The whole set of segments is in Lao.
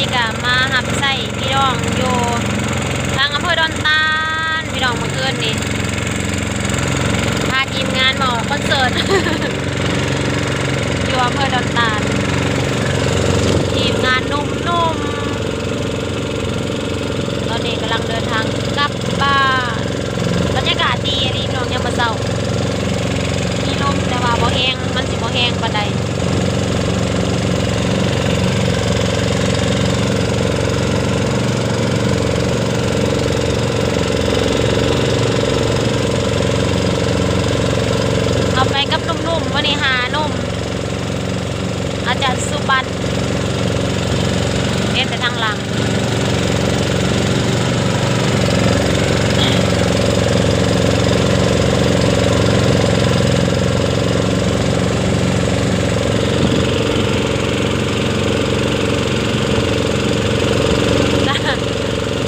ນີ້ກະມາຮັບໃຊ້ພີ່ນ້ອງຢູ່ທາງອຳເພີດອນຕານ ພີ່ນ້ອງ. ມື້ຄືນນີ້ພາທີມງານມາອອກຄອນເສີດຢູ່ອຳເພີດອນຕານ ທີມງານໜຸ່ມໆ ຕອນນີ້ກຳລັງເດີນທາງກັບບ້ານ. ບັນຍາກາດດີອີ່ຫຼີພີ່ນ້ອງ ຍາມມື້ເຊົ້າ ມີລົມແຕ່ວ່າບໍ່ແຮງ ມັນຊິບໍ່ແຮງປານໃດ. ເຮົາໄປກັບໜຸ່ມໆ ມື້ນີ້ຫ້າໜຸ່ມ ອາຈານສຸບັນ ເຫັນແຕ່ທາງຫຼັງ.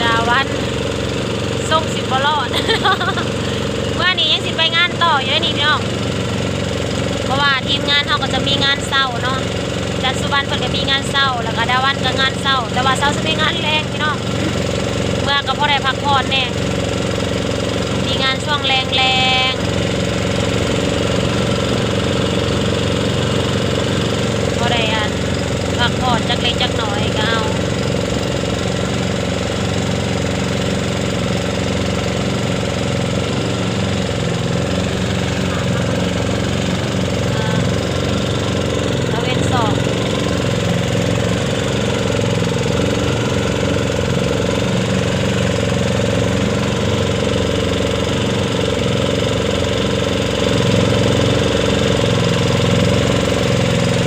ດາວັນ ຊົງຊິບໍ່ລອດ ເມື່ອນີ້ຍັງຊິໄປງານຕໍ່ຢູ່ເດ້ນີ້ພີ່ນ້ອງ ເພາະວ່າທີມງານເຮົາກໍຈະມີງານເຊົ້າເນາະ. ຈັນສຸບັນເພິ່ນກໍມີງານເຊົ້າ ແລ້ວກໍດາວັນກໍງານເຊົ້າ ແຕ່ວ່າເຊົ້າຊິມີງານແລງພີ່ນ້ອງ ເມືອກໍພໍໄດ້ພັກຜ່ອນແດ່ ມີງານຊ່ວງແລງໆ ພໍໄດ້ອັນ ພັກຜ່ອນຈັກເລັກຈັກໜ້ອຍກໍເອົາ. ຕາເວັນສອງ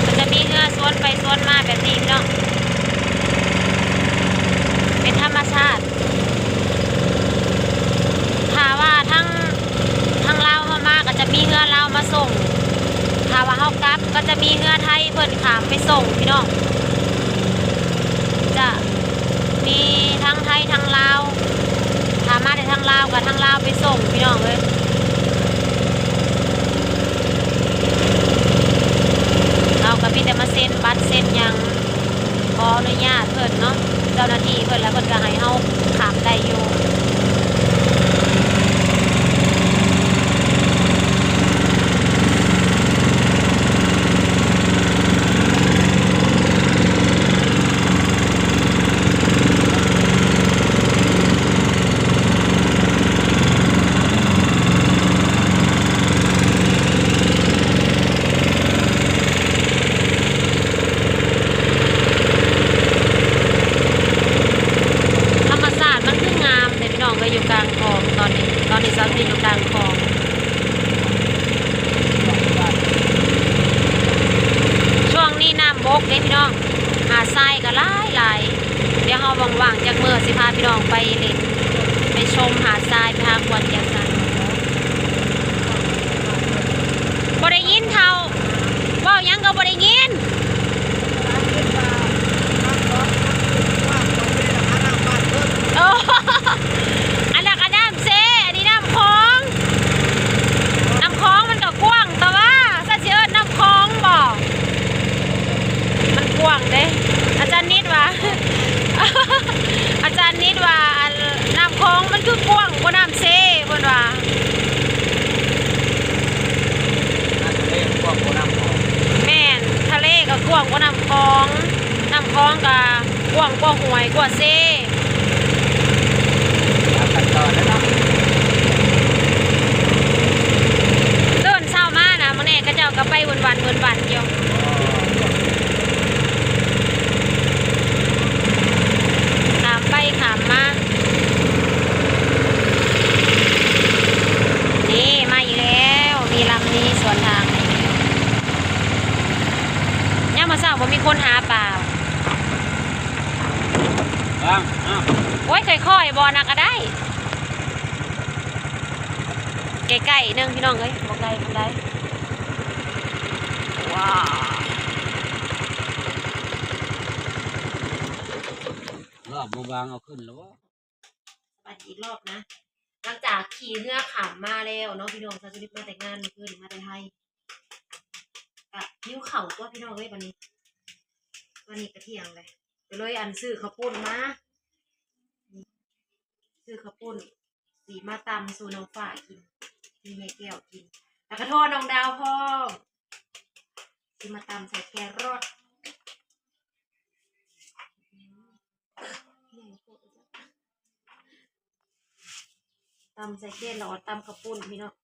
ມັນຈະມີເຮືອສວນໄປສວນມາແບບນີ້ເນາະ ເປັນທຳມະຊາດ. ຖ້າວ່າທາງ ທາງລາວເຮົາມາກໍຈະມີເຮືອລາວມາສົ່ງ ຖ້າວ່າເຮົາກັບກໍຈະມີເຮືອໄທເພິ່ນຂ້າມໄປສົ່ງພີ່ນ້ອງ. ຈະມີທັງໄທທັງລາວ ຖ້າມາແຕ່ທາງລາວກໍທາງລາວໄປສົ່ງພີ່ນ້ອງເອີຍ. ເຮົາກໍມີແຕ່ມາເຊັນບັດເຊັນຫຍັງ ຂໍອະນຸຍາດເພິ່ນເນາະ ເຈົ້າໜ້າທີ່ເພິ່ນ ແລ້ວເພິ່ນກໍໃຫ້ເຮົາຂ້າມໄດ້ຢູ່. ທຳມະຊາດມັນຄືງາມແທ້ພີ່ນ້ອງເອີຍ ຢູ່ກາງຂອງຕອນນີ້ ຕອນນີ້ສາວທິດຢູ່ກາງຂອງ. ຊ່ວງນີ້ນ້ຳບົກເດ້ພີ່ນ້ອງ ຫາດຊາຍກໍຫຼາຍໆ. ດຽວເຮົາວ່າງໆຈັກມື້ຊິພາພີ່ນ້ອງໄປຫຼິ້ນ ໄປຊົມຫາດຊາຍ ໄປຫາກວດແກ້ວສັນ. ບໍ່ໄດ້ຍິນເຖົ້າ ເວົ້າຫຍັງກໍບໍ່ໄດ້ຍິນ. ໂອ້ ອັນນັ້ນກໍນ້ຳເຊ ອັນນີ້ນ້ຳຂອງ. ນ້ຳຂອງມັນກໍກວ້າງ ແຕ່ວ່າ ຊິເອີ້ນນ້ຳຂອງບໍ? ມັນກວ້າງເດ້. ອາຈານນິດວ່າ ອາຈານນິດວ່າ ອັນ ນ້ຳຂອງມັນຄືກວ້າງກວ່ານ້ຳເຊ ເພິ່ນວ່າ. ນ້ຳທະເລກວ້າງກວ່ານ້ຳຂອງ. ແມ່ນ ທະເລກໍກວ້າງກວ່ານ້ຳຂອງ ນ້ຳຂອງກໍ ກວ້າງກວ່າຫ້ວຍກວ່າເຊ. ຫາກັນຕໍ່ແລ້ວເນາະ. ຕື່ນເຊົ້າມານະ ມື້ນີ້ເຂົາເຈົ້າກໍໄປວຸນວັນວຸນວັນຢູ່ ຂ້າມໄປຂ້າມມາ. ນີ້ ມາອີກແລ້ວ ມີລຳນີ້ສວນທາງ. ຍາມມື້ເຊົ້າບໍ່ມີຄົນຫາປາ. ວາງ ອ້າວ ໂອ້ຍ ຄ່ອຍໆ ບໍ່ ອັນນັ້ນກໍໄດ້ ໃກ້ໆ ໜຶ່ງ ພີ່ນ້ອງເອີຍ ບໍ່ໄກປານໃດ. ວ້າວ ລອບມາວາງເອົາຂຶ້ນແລ້ວບໍ່? ສະບາຍດີອີກລອບນະ. ຫຼັງຈາກຂີ່ເຮືອຂ້າມມາແລ້ວເນາະ ພີ່ນ້ອງ ສາວສະລິດມາແຕ່ງານມື້ຄືນ ມາແຕ່ໄທ ກະຫິວເຂົ້າຕົວະ ພີ່ນ້ອງເອີຍ. ບັດນີ້ ຕອນນີ້ກະທ່ຽງແລ້ວ ກໍເລີຍອັນຊື້ເຂົ້າປຸ້ນມາ ຊື້ເຂົ້າປຸ້ນ ຊິມາຕຳສູ່ນ້ອງຟ້າກິນ ມີແມ່ແກ້ວກິນ ແລ້ວກໍໂທນ້ອງດາວພ້ອມ ຊິມາຕຳໃສ່ແຄຣອດ ຕຳໃສ່ແຄຣອດ ຕຳເຂົ້າປຸ້ນພີ່ນ້ອງ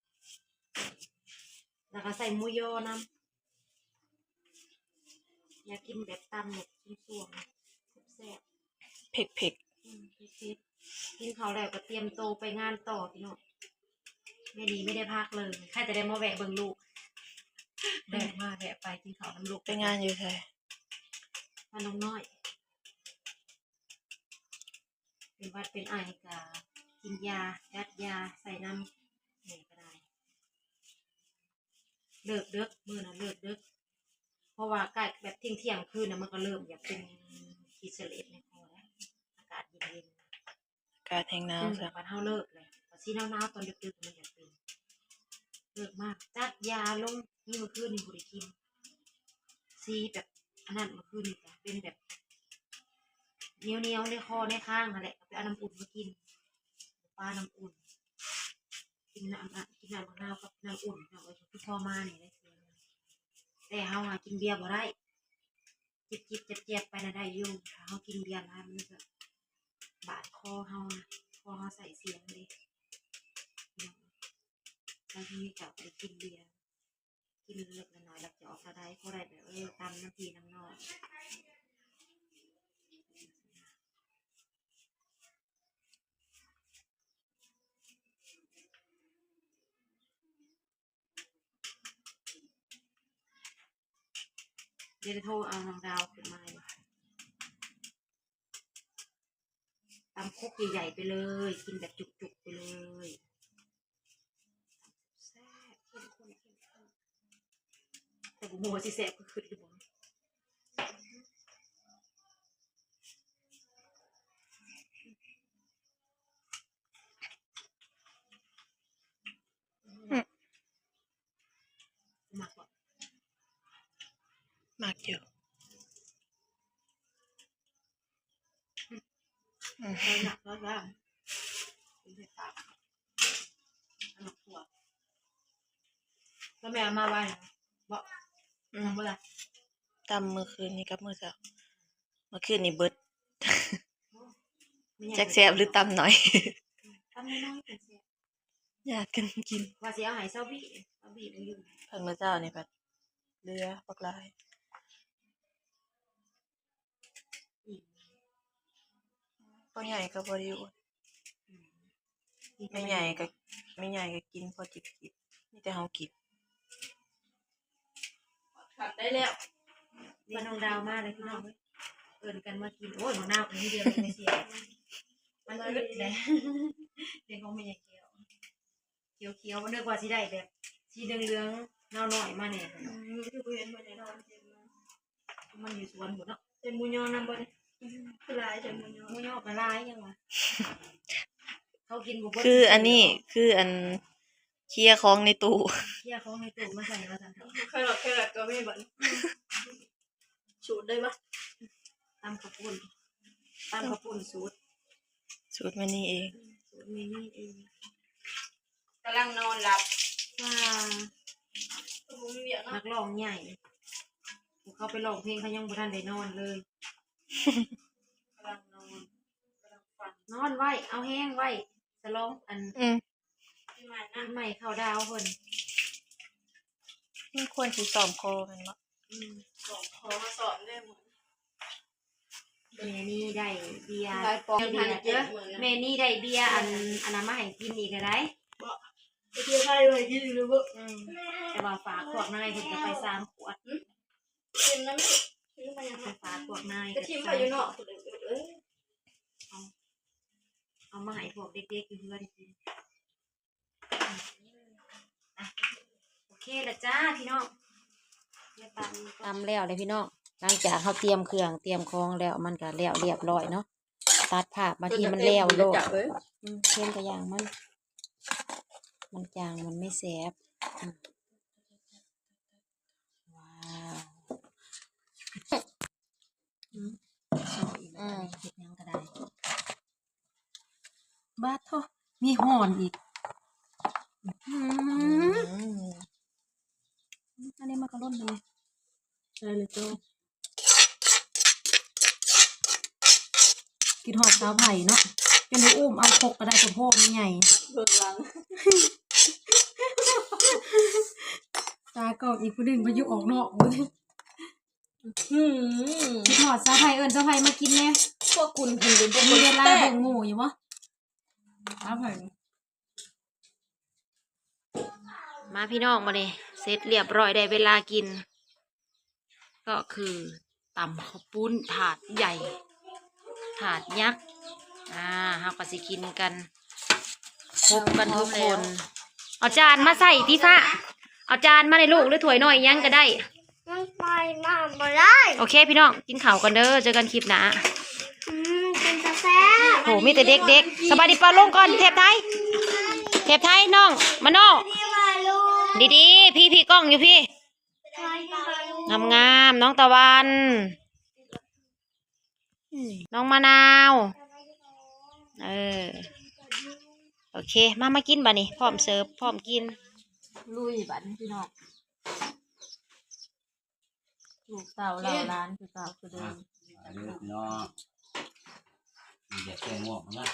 ແລ້ວກໍໃສ່ໝູຢໍນຳ. ຢາກກິນແບບຕຳແບບສ່ວງໆ ແຊບໆ ເຜັດໆ ອືມ ເຜັດໆ ກິນເຂົ້າແລ້ວກໍຕຽມໂຕໄປງານຕໍ່ພີ່ນ້ອງ ແມ່ນີ້ໄມ່ໄດ້ພັກເລີຍ ໃຄ່ຈະໄດ້ມາແວະເບິ່ງລູກ ແວະມາແວະໄປກິນເຂົ້ານຳລູກ ໄປງານຢູ່ໃສ? ບ້ານດອງນ້ອຍ. ເປັນຫວັດເປັນໄອກໍກິນຢາ ຈັດຢາໃສ່ນຳ ແມ່ກໍໄດ້ ເລີກເດິກ ມື້ນັ້ນເລີກເດິກ ເພາະວ່າໃກ້ແບບທ່ຽງໆຄືນນະ ມັນກໍເລີ່ມຢາກເປັນຂີ້ສະເຫຼັດໃນຄໍແລ້ວ ອາກາດເຢັນໆ ອາກາດແຮງໜາວຊະ ບັດເຮົາເລີກແລ້ວ ບັດຊິໜາວໆຕອນດຶກໆມັນຢາກເປັນ ເລີກມາຈັດຢາລົງ ນີ້ມື້ຄືນນີ້ບໍ່ໄດ້ກິນ ຊີແບບອັນນັ້ນ ມື້ຄືນນີ້ກະເປັນແບບໜຽວໆໃນຄໍໃນຄາງຫັ້ນແຫຼະ ກໍໄປເອົານ້ຳອຸ່ນມາກິນ ປານ້ຳອຸ່ນ ກິນນ້ຳ ກິນນ້ຳບັກນາວກັບນ້ຳອຸ່ນ ເຮົາກໍຄືພໍມານີ້ແຫຼະ ແຕ່ເຮົາຫາກິນເບຍບໍ່ໄດ້ ຈິບໆແຈບໆໄປນະໄດ້ຢູ່ ຖ້າເຮົາກິນເບຍຫຼາຍມັນກໍບາດຄໍເຮົາ ຄໍເຮົາໃສ່ສຽງເດ້ ແລ້ວທີນີ້ກໍໄປກິນເບຍ ກິນເລັກໆນ້ອຍໆ ແລ້ວຈະອອກລະໄດ້ ພໍໄດ້ແບບ ເອີ ຕຳນຳພີ່ນຳນ້ອງ ດຽວໂທເອົານ້ອງດາວຂຶ້ນມາຢູ່ ຕຳຄົກໃຫຍ່ໆໄປເລີຍ ກິນແບບຈຸກໆໄປເລີຍ ແຊບ ເຂັ້ມຂຸ້ນ ເຂັ້ມຂຸ້ນ ແຕ່ບໍ່ຮູ້ວ່າຊິແຊບຄືຄິດຫຼືບໍ່. ອືມ ມັກບໍ່? ມັກຢູ່ ອືມ ມັກແລ້ວ ເຮັດຕາມ ອັນນັ້ນຄົວ ແລ້ວແມ່ເອົາມາໄວ້ບໍ່? ອືມ ຍັງບໍ່ລະ? ຕຳມື້ຄືນນີ້ກັບມື້ເຊົ້າ ມື້ຄືນນີ້ເບິດ ໂອ້ ແມ່ນຫຍັງ ຈັກແຊບຫຼືຕຳໜ້ອຍ ຕຳນ້ອຍໆກໍແຊບ ຍາດກັນກິນ ວ່າຊິເອົາໃຫ້ຊາວບີ ຊາວບີບໍ່ຢູ່ ເພິ່ນມື້ເຊົ້ານີ້ພັດເຫຼືອບັກຫຼາຍ ອີ່ມ ພໍ່ໃຫຍ່ກໍບໍ່ໄດ້ຢູ່ ອືມ ແມ່ໃຫຍ່ກໍ ແມ່ໃຫຍ່ກໍກິນພໍຈິບໆ ມີແຕ່ເຮົາກິນ ໄດ້ແລ້ວ ເດ້ນ້ອງດາວມາແລ້ວພີ່ນ້ອງເອີຍ ເອີ້ນກັນມາກິນ ໂອ້ຍ ບັກນາວກໍມີດຽວແມ່ເສຍ ມັນອຶດແຫຼະ ເດ້ຂອງແມ່ໃຫຍ່ແກ້ວ ຂຽວໆ ນຶກວ່າຊິໄດ້ແບບສີເຫຼືອງໆ ນາວນ້ອຍມາແດ່ ອືມ ຄືບໍ່ເຫັນເພິ່ນໄດ້ນອນ ມັນຢູ່ສວນພຸ້ນເນາະ ໃສ່ໝູຢໍນຳບໍ່ນີ້? ອືມ ຄືຫຼາຍແທ້ໝູຢໍ ໝູຢໍກໍຫຼາຍຫຍັງວະ ເຂົາກິນບໍ່ເບິດ ຄືອັນນີ້ ຄືອັນ ເຄຍຂອງໃນຕູ້ ເຄຍຂອງໃນຕູ້ມາໃສ່ວ່າຊັ້ນເຖາະ ແຄຣອດ ແຄຣອດກໍມີບັດນີ້ ສູດໄດ້ບໍ່? ຕຳເຂົ້າປຸ້ນ ຕຳເຂົ້າປຸ້ນສູດ ສູດແມ່ນີ້ເອງ ສູດແມ່ນີ້ເອງ ກຳລັງນອນຫຼັບ ວ່າ ກໍບໍ່ມີວຽກເນາະ ນັກຮ້ອງໃຫຍ່ ພວກເຂົາໄປຮ້ອງເພງ ເຂົາຍັງບໍ່ທັນໄດ້ນອນເລີຍ ກຳລັງນອນ ກຳລັງຝັນ ນອນໄວ້ ເອົາແຮງໄວ້ ສະຫຼອງອັນ ອືມ ປີໃໝ່ເຂົ້າດາວເພິ່ນ ມັນຄວນຊິຊ້ອມຄໍແມ່ນບໍ່? ອືມ ຊ້ອມຄໍ ມາຊ້ອມເດີມື້ ແມ່ນີ້ໄດ້ເບຍ ຫຼາຍປອງ ເບຍ ຫາເຈັດໝື່ນນະ ແມ່ນີ້ໄດ້ເບຍອັນ ອັນນັ້ນມາໃຫ້ກິນອີກແລ້ວໃດ໋ ບໍ່ ໄປທ່ຽວໄທມາໃຫ້ກິນອີກແລ້ວບໍ່? ອືມ ແຕ່ວ່າຝາກພວກນາຍເພິ່ນກໍໄປສາມຂວດ ກິນນຳ ຊື້ມາຫຍັງ ໄປຝາກພວກນາຍ ໄປຖິ້ມໄວ້ຢູ່ນອກພຸ້ນເອີຍ ເອົາ ເອົາມາໃຫ້ພວກເດັກໆຢູ່ເຮືອນກິນ. ອ່ະ ໂອເຄລະຈ້າພີ່ນ້ອງ ດຽວຕຳ ຕຳແລ້ວເດ້ພີ່ນ້ອງ ຫຼັງຈາກເຮົາຕຽມເຄື່ອງຕຽມຂອງແລ້ວ ມັນກະແລ້ວລຽບລ້ອຍເນາະ ຕັດພາບມາທີ່ມັນແລ້ວໂລດ ເພິ່ນກໍເຮັດ ອືມ ເຫັນແຕ່ຢ່າງມັນ ມັນຈາງມັນໄມ່ແຊບ ອືມ ວ້າວ ອືມ ຊອຍ ເຮັດຫຍັງກໍໄດ້. ບາດໂທ້ ມີຮ້ອນອີກ. ອືມ ອັນນີ້ມັກກະລົນນີ້ ໃສ່ເລີຍໂຈ້. ຄິດຮອດສາວໄພເນາະ ຈົນໄດ້ອຸ້ມເອົາຄົກກະໄດ້ ໂພດມັນໃຫຍ່. ເບິ່ງຫຼັງ ຕາກ້ອງອີກຜູ້ໜຶ່ງໄປຢູ່ອອກນອກ. ອືມ ຄິດຮອດສາວໄພ ເອີ້ນສາວໄພມາກິນແດ່. ພວກຄຸນເຫັນເປັນພວກ ມີເວລາເບິ່ງໝູ່ຢູ່ບໍ່? ສາວໄພ ມາພີ່ນ້ອງ ບາດນີ້ເສັດລຽບຮ້ອຍ ໄດ້ເວລາກິນ ກໍຄືຕຳເຂົ້າປຸ້ນຖາດໃຫຍ່ ຖາດຍັກ. ອ່າ ເຮົາກໍຊິກິນກັນຄົບກັນທຸກຄົນ. ເອົາຈານມາໃສ່ຕິຟ້າ ເອົາຈານມາໃນລູກ ຫຼືຖ້ວຍນ້ອຍຫຍັງກໍໄດ້. ມັນໄປມາບໍ່ໄດ້. ໂອເຄພີ່ນ້ອງ ກິນເຂົ້າກັນເດີ ເຈີກັນຄລິບໜ້າ. ອືມ ເປັນຕາແຊບ. ໂອ້ ມີແຕ່ເດັກໆ. ສະບາຍດີປ້າລຸງກ່ອນ ເທບໄທ ເທບໄທນ້ອງມະໂນ. ດີໆ ພີ່ໆ ກ້ອງຢູ່ພີ່ ງາມໆ ນ້ອງຕາວັນ ນ້ອງມະນາວ. ເອີ ໂອເຄ ມາ ມາກິນບາດນີ້ ພ້ອມເສີບ ພ້ອມກິນ. ລຸຍບາດນີ້ພີ່ນ້ອງ ລູກເຕົ້າເຫຼົ່າຫຼານຄືເກົ່າຄືເດີມ. ອ່ະ ມາເດີພີ່ນ້ອງ ມີແຕ່ແກງງອກນະ.